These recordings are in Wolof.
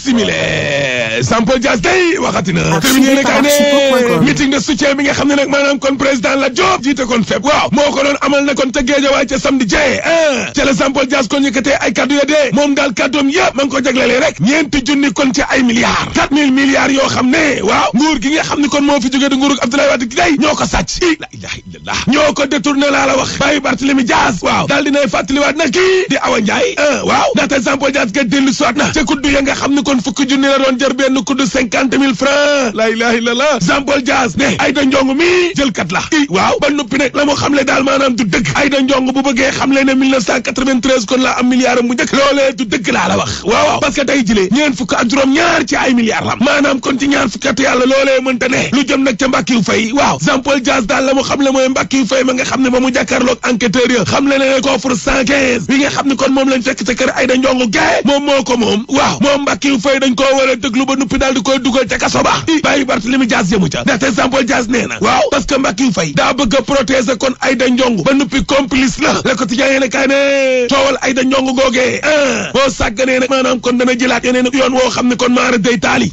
simile Jean-Paul Dias day waxati na terminé kay ne meeting de soutien bi nga xam ne nag maanaam kon président la Diop jiite kon fépp waaw moo ko doon amal na kon ca Géejawaay ca samedi jee ca la Jean-Paul Dias kon yëkkatee ay kaddu ya dee moom daal kaddoom yëpp ma ngi ko jaglelee rek ñeenti junni kon ci ay milliards 4000 milliards yoo xam ne waaw nguur gi nga xam ne kon moo fi jógee di nguurug Abdoulaye Wade gi day ñoo ko sàcc la ilaha illallah ñoo ko détourné laa la wax bàyyi Barthélémy Dias waaw daal dinay fàttaliwaat na kii di Awa Ndiaye waaw ndaxte Jean-Paul Dias ga dellu soit na ca kuddu ya nga xam ne kon fukki junni la doon jar benn kuddu 50 000 francs la ilaha illallah Jean-Paul Dias ne Aïda Ndiongue mi jël kat la waaw ba noppi nag la mu xamle daal maanaam du dëgg Aïda Ndiongue bu bëggee xamle ne 1993 kon la am milliard bu njëkk loolee du dëgg laa la wax waaw parce que tey jëlee ñeen fukk ak juróom ñaar ci ay milliards lam maanaam kon ci ñaar fukki at yàlla loolee mënta ne lu jëm nag ca Mbackiou Faye waaw Jean-Paul Dias daal la mu xamle mooy Mbackiou Faye ma nga xam ne ba mu jàkkaarloog enquêteur ya xamle ne coffre 115 bi nga xam ne kon moom lañ fekk ca kër Aïda Ndiongue gae moom moo ko moom waaw moom Mbackiou Faye dañ koo war a déglu ba nuppi daal di koy dugal ca kaso ba bàyyi Barthélémy Dias yëmu ca ndaxte Jean-Paul Dias nee na waaw parce que Mbackiou Faye daa bëgg a protéger kon Aïda Ndiongue ba nuppi complice la Le Quotidien yéene kaay ne coowal Aïda Ndiongue googee boo sàgganee nag maanaam kon dana jëlaat yeneen yoon woo xam ne kon maara day taali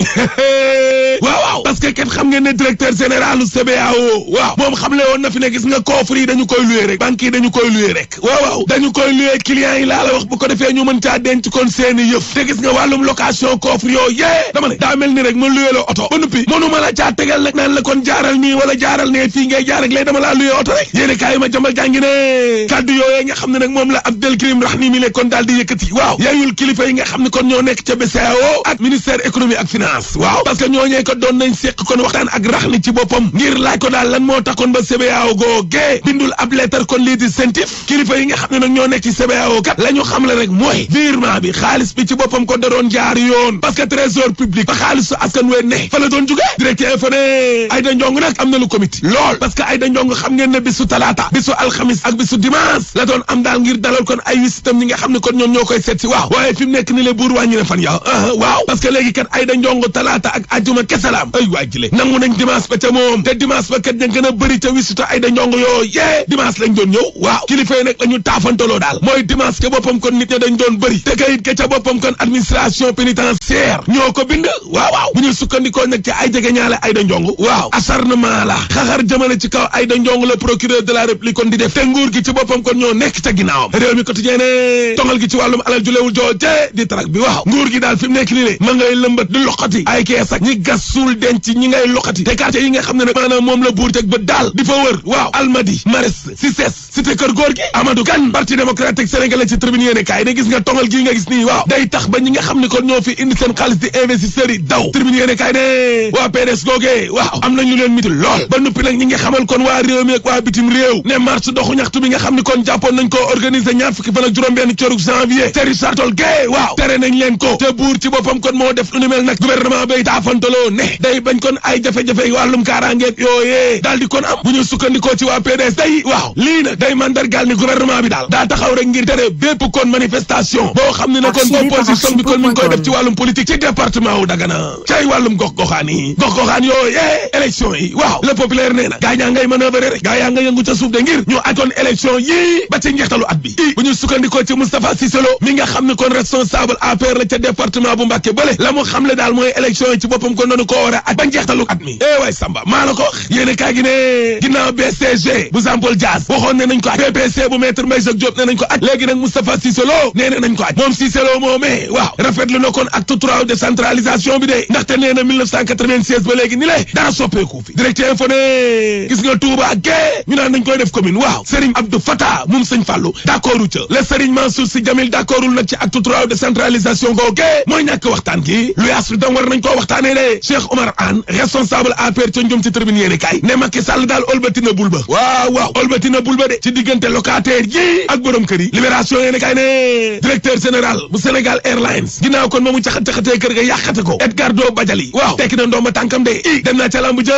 waaw parce que kenn xam ngeen ne directeur général u CBAO waaw moom xamle woon na fi ne gis nga coffre yi dañu koy loué rek banque yi dañu koy loué rek waaw dañu koy loué clients yi laa la wax bu ko defee ñu mën caa denc kon seeni yëf te gis nga wàllum location coffre yoo dama ne daa mel ni rek ma loué la oto ba nuppi mënuma la caa tegal nag naan la kon jaaral nii wala jaaral ne fii ngay jaar rek lay dama laa loué oto rek yéene kaay ma jambal jàngi ne kaddu yooyee nga xam ne nag moom la Abdelkrim Rahmi mi le kon daal di yëkkati waaw yayul kilifa yi nga xam ne kon ñoo nekk ca BCEAO ak ministère économie ak finance waaw parce que ñooñee ko doon nañ seq kon waxtaan ak Rahmi ci boppam ngir laaj ko daal lan moo tax kon ba CBAO googee bindul ab lettre kon lii di CENTIF kilifa yi nga xam ne nag ñoo nekk ci CBAO kat la ñu xam le rek mooy virement bi xaalis bi ci boppam kon da doon jaar yoon parce que trésor public ba xaalisu askan wee ne fa la doon jóge direct info ne Aïda Ndiongue nag am na lu comité lool parce que Aïda Ndiongue xam ngeen ne bisu talaata bisu alxamis ak bisu dimanche la doon am daal ngir dalal kon ay wisitam ñi nga xam ne kon ñoom ñoo koy seet si waaw waaye fi mu nekk ni le buur wàññi na fan ya waaw parce que léegi kat Aïda Ndiongue talaata ak ajuma kesalaam ay waay jile nangu nañ dimanche ba ca moom te dimanche ba kat ña gën a bëri ca wisita Aïda Ndiongue yoo dimanche lañ doon ñëw waaw kilifa yi nag la ñu taafantaloo daal mooy dimanche ca boppam kon nit ña dañ doon bëri te kayit ka ca boppam kon administration pénitentiaire ñoo ko bind waaw bu ñu sukkandikoo nag ci ay jege ñaale Aïda Ndiongue waaw acharnement la xaxar jëmale ci kaw Aïda Ndiongue le procureur de la république kon di def te nguur gi ci boppam kon ñoo nekk ca ginnaawam réew mi quotidien ne tongal gi ci wàllum alal julewul jooje di tarak bi waaw nguur gi daal fi mu nekk nii ne ma ngay lëmbat di loqati ay kees ak ñi gas suul denc ñi ngay loqati te quartier yi nga xam ne nag maanaam moom la buur teg ba daal di fa wër waaw Almadi Maris Cissés cité kër góor gi Amadou Kane parti démocratique sénégalais ci tribune yéene kaay ne gis nga tongal gii nga gis nii waaw day tax ba ñi nga xam ne kon ñoo fi indi seen xaalis di investisseurs yi daw tribune yéene kaay ne waa PDS googee waaw am nañ lu leen miti lool ba nuppi nag ñi nga xamal kon waa réew mi ak waa bitim réew ne marche doxu ñaxtu bi nga xam ne kon jàppoon nañ ko organiser ñaar fukki fan ak juróom-benn corug janvier te Richard Toll gay waaw tere nañ leen ko te buur ci boppam kon moo def lu ni mel nag gouvernement bay taafantaloo ne day bañ kon ay jafe-jafe wàllum kaaraangeeg yooyee daal di kon am bu ñu sukkandikoo ci waa PDS day waaw lii nag day mandargaal ni gouvernement bi daal daa taxaw rek ngir tere bépp kon manifestation boo xam ne na kon opposition bi kon mi ngi koy def ci wàllum politique ci département wu Dagana cay wàllum gox-goxaan yooyee élection yi waaw le populaire nee na gaa yaa ngay manœuvrer rek gaa yaa nga yëngu ca suuf de ngir ñu ajoon élection yii ba ci njeextalu at bi bu ñu sukkandikoo ci Moustapha Cissé Lo mi nga xam ne kon responsable APR la ca département bu Mbacké bële la mu xam le daal mooy élection yi ci boppam kon noonu koo war a aj ba njeextalu at mi waay Samba maa la ko wax yéene kaa gi ne ginnaaw BCG bu Jean-Paul Dias waxoon ne nañ ko aj PPC bu maître Mbaye Jacques Diop ne nañ ko aj léegi nag Moustapha Cissé Lo nee na nañ ko aj moom Cissé Lo moomee waaw rafetlu na kon acte 3 décentralisation bi de ndaxte nee na 1996 ba léegi ni lay dara soppeeku fi direct info ne gis nga Touba gee ñu naan nañ koy def commune waaw Serigne Abdou Fattah moom Sëñ Fallou d'accordu ca le Serigne Mansour Sy Djamil d'accordul nag ci acte 3 décentralisation googee mooy ñàkk waxtaan gi lu yaas fi dam war nañ koo waxtaanee de Cheikh Omar Anne responsable APR ca njum ci tribune yéene kaay ne Macky Sall daal olbatina bulba waaw olbatina bulba de ci diggante locataire yi ak borom kër yi libération yéene kaay ne directeur général bu Sénégal Airlines ginnaaw kon moomu caxat-caxatee kër ga yàqate ko Edgardo Badiali waaw tekki na ndooma tànkam de dem naa ca lamb ja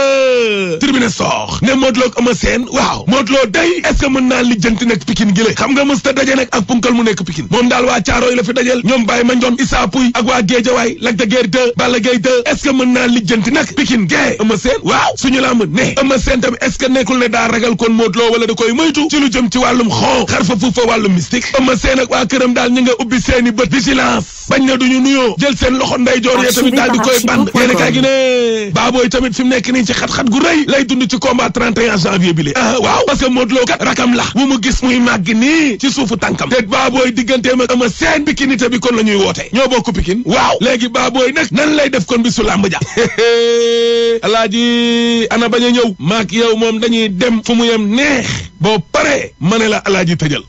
tribune soox ne Modou Lo ak Eumeu Sène waaw Modou Lo day est-ce que mën naa lijjanti nag Pikine gi la xam nga mës ta daje nag ak punkal mu nekk Pikine moom daal waa Caaroy la fi dajel ñoom Baye Mandione Issa Pouye ak waa Guédiawaye Lac de Guiers 2 Balla Gaye 2 est-ce que mën naa lijjanti nag Pikine gee Eumeu Sène waaw suñu lamb ne Eumeu Sène tamit est-ce que nekkul ne daa ragal kon Modou Lo wala da koy moytu ci lu jëm ci wàllum xon xar fa fuuf fa wàllum mystique Eumeu Sène ak waa këram daal ñu nga ubbi seeni bët vigilance bañ na duñu nuyoo jël seen loxo ndeyjoor ya tamit daal di koy band yéene kaay gi ne Baboy tamit fi mu nekk nii ci xat-xat gu rëy lay dund ci combat 31 janvier bi waaw parce que Modou Lo kat rakam la bu mu gis muy màgg nii ci suufu tànkam te Baboy digganteem ak Eumeu Sène Pikinité bi kon la ñuy woote ñoo bokk Pikine waaw léegi Baboy nag nan lay def kon bi su làmb ja alaaji ana bañ a ñëw maak yow moom dañuy dem fu mu yem neex boo paree ma ne la alaaji tëjal